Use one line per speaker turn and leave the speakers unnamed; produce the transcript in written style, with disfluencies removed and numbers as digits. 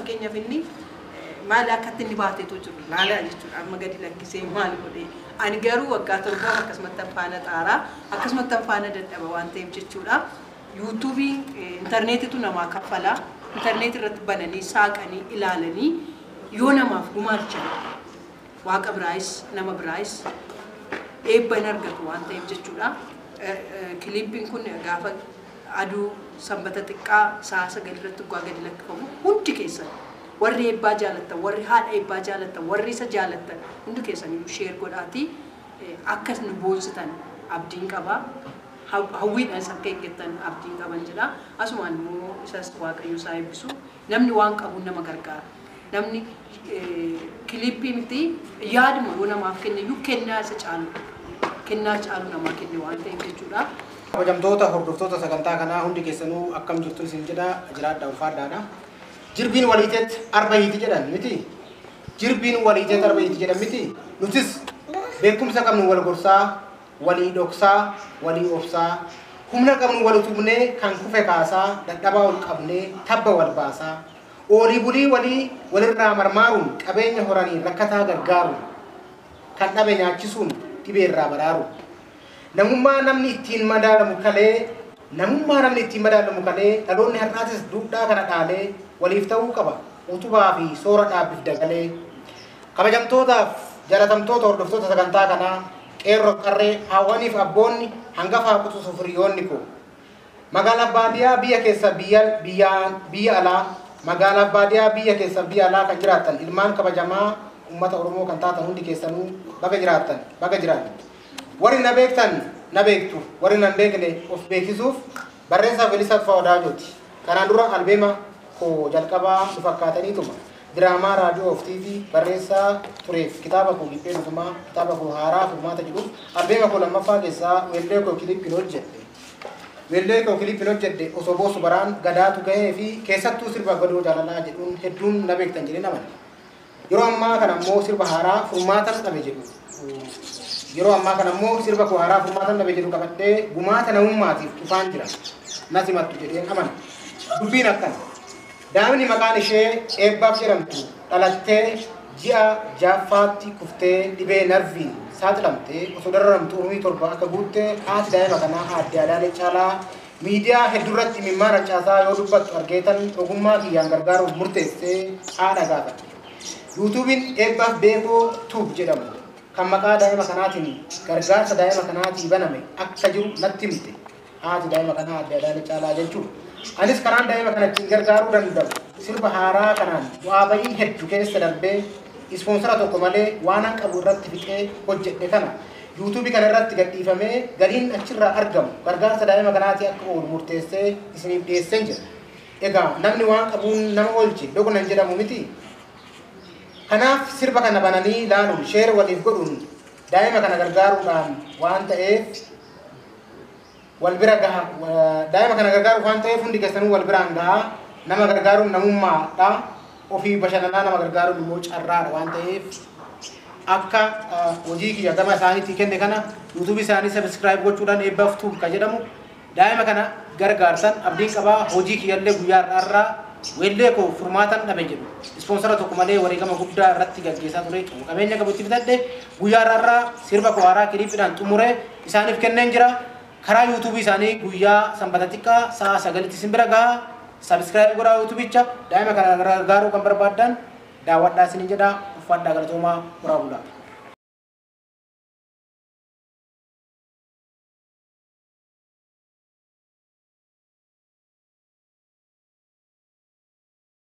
Fakkeenyaaf inni maal akkatti inni baateetu jiru laalaa jechuudha. Amma gadi lakkisee maal godhee, ani garuu waggaa 7 akkasumatti faana xaaraa, akkasumatti faana dadhaba waan ta'eef jechuudha. Yuutuubiin intarneetitu namaa kaffalaa. Intarneetii irratti bananii saaqanii ilaalanii yoo namaaf gumaalchan waaqa biraayis nama biraayis eebba hin argatu waan ta'eef jechuudha. Kiliippiin kun gaafa aduu sanbata xiqqaa sa'a 9 irratti dhugaa gadi lakkifamu, hundi keessan warri eebbaa jaalattan, warri haadha eebbaa jaalattan, warri isa jaalattan hundi keessan iyyuu share godhaatii akkas nu boonsitan abdiin qabaa. Hawwiidhaan isa akka eeggattan abdiin qaban jedha. Asumaan immoo isas Waaqayyo isaa eebbisu. Namni waan qabuun nama gargaara. Namni kiliippii miti, yaaduma yoo namaaf kenne iyyuu kennaa isa caalu. Kennaa caalu namaa kenne waan ta'eef jechuudha.
Kabajamtoota hordoftoota sagantaa kanaa, hundi keessanuu akkam jirtu isin jedha. Jiraadha, ulfaadhaadha. Jirbiin waliiteet arba hiiti jedhan miti. Jirbiin waliiteet arba hiiti jedhan miti. Nutis beekumsa qabnu wal gorsaa, walii dhoksaa, walii obsaa, humna qabnu wal utubnee kan kufe kaasaa, dadhabaa ol qabnee tabba wal baasaa, oolii bulii walii walirraa marmaaruun, qabeenya horanii rakkataa gargaaruun, kan dhabe nyaachisuun, dhibeerraa baraaruun. Namummaa namni ittiin madaalamu kalee, namummaa namni ittiin madaalamu kalee, dhaloonni har'aatis duudhaa kana dhaalee waliif ta'uu qaba utubaa fi soora dhaabbiif dagalee. Kabajamtootaaf jaalatamtoota hordoftoota sagantaa kanaa, qeerroo, qarree, haawwaniif abboonni, hangafaa quxisuuf hiriyoonni koo, magaalaa baadiyyaa, biyya keessa, biyya alaa, magaalaa baadiyyaa, biyya keessa, biyya alaa kan jiraattan, ilmaan kabajamaa uummata Oromoo kan taatan hundi keessanuu baga jiraattan, baga jiraattan. Warri na beektan na beektu, warri na hin beekne of beeksisuuf, barreessaa Felisaa Tufaa Wadaajooti. Kanaan dura albeema koo jalqabaa nu fakkaataniituma diraamaa raadiyoo of TV barreessaa tureef, kitaaba koo Giphee Dhugumaa, kitaaba koo haaraa Furmaata jedhuuf, albeema koo lammaffaa keessaa weellee koo kiliippiin hojjedhe. Weellee koo kiliippiin hojjedhe Osoo Boosu Baraan Gadaatu Gahee fi keessattuu sirba Gadoo Jaalalaa jedhuun hedduun na beektan jedhee naman. Yeroo ammaa kana immoo sirba haaraa Furmaatan Dhabe jedhu. Yeroo ammaa kana immoo sirba koo haaraa Furmaatan Dhabe jedhu qabadhee gumaata namummaatiif dhufaan jira. Na simattu jedheen amana. Dubbiin akkana. Daa'imni maqaan ishee Eebbaaf jedhamtu dhalattee ji'a ja'affaatti kuftee dhibee narviin saaxilamtee osoo dararamtu umurii 7 akka guutte haati daa'ima kanaa aadde Adaanech Caalaa miidiyaa hedduurratti imimmaan harcaasaa yoo dubbattu argeetan ogummaa kiyyaan gargaaruuf murteessee haadha gaafadhe. Yuutuubiin Eebbaaf Beekoo Tube jedhamu kan maqaa daa'ima kanaatiin gargaarsa daa'ima kanaatii baname akka jiru natti himte haati daa'ima kanaa aadde Adaanech Caalaa jechuudha. Anis karaan daa'ima kana ittiin gargaaruu danda'u sirba haaraa kanaan bu'aa bayii hedduu keessa darbee ispoonsara tokko malee waan qabu irratti fixee hojjedhe kana yuutuubii kana irratti gadhiifamee galiin achirraa argamu gargaarsa daa'ima kanaatii akka oolu murteessee isiniif dhiyeesseen jira. Egaa namni waan qabuun nama oolche dogonan jedhamu miti. Kanaaf sirba kana bananii ilaaluun, share waliif godhuun, daa'ima kana gargaaruudhaan waan ta'eef wal bira gaha. Daa'ima kana gargaaruuf waan ta'eef hundi keessanuu wal biraan gahaa. Nama gargaaruun namummaadha. Ofii bashannanaa nama gargaaruun immoo carraadha waan ta'eef akka hojii kiyya gama isaaniitii kenne kana yuutuubii isaanii subscribe gochuudhaan Eebbaaf Tube kan jedhamu daa'ima kana gargaarsan abdiin qabaa. Hojii kiyyallee guyyaa har'aarraa weellee koo Furmaatan Dhabe jedhu ispoonsara tokko malee wareegama guddaa irratti gaggeessaa ture, qabeenya qabu itti bitadhe, guyyaa har'aarraa sirba koo haaraa kiliippiidhaan xumuree isaaniif kenneen jira. Karaa yuutuubii isaanii guyyaa sanbata xiqqaa sa'a 9tti isin bira gahaa. Subscribe godhaa yuutuubicha. Daa'ima kana gargaaruu kan barbaaddan daawwadhaa isinin jedha. Uffadhaa, galatoomaa, horaa bulaa.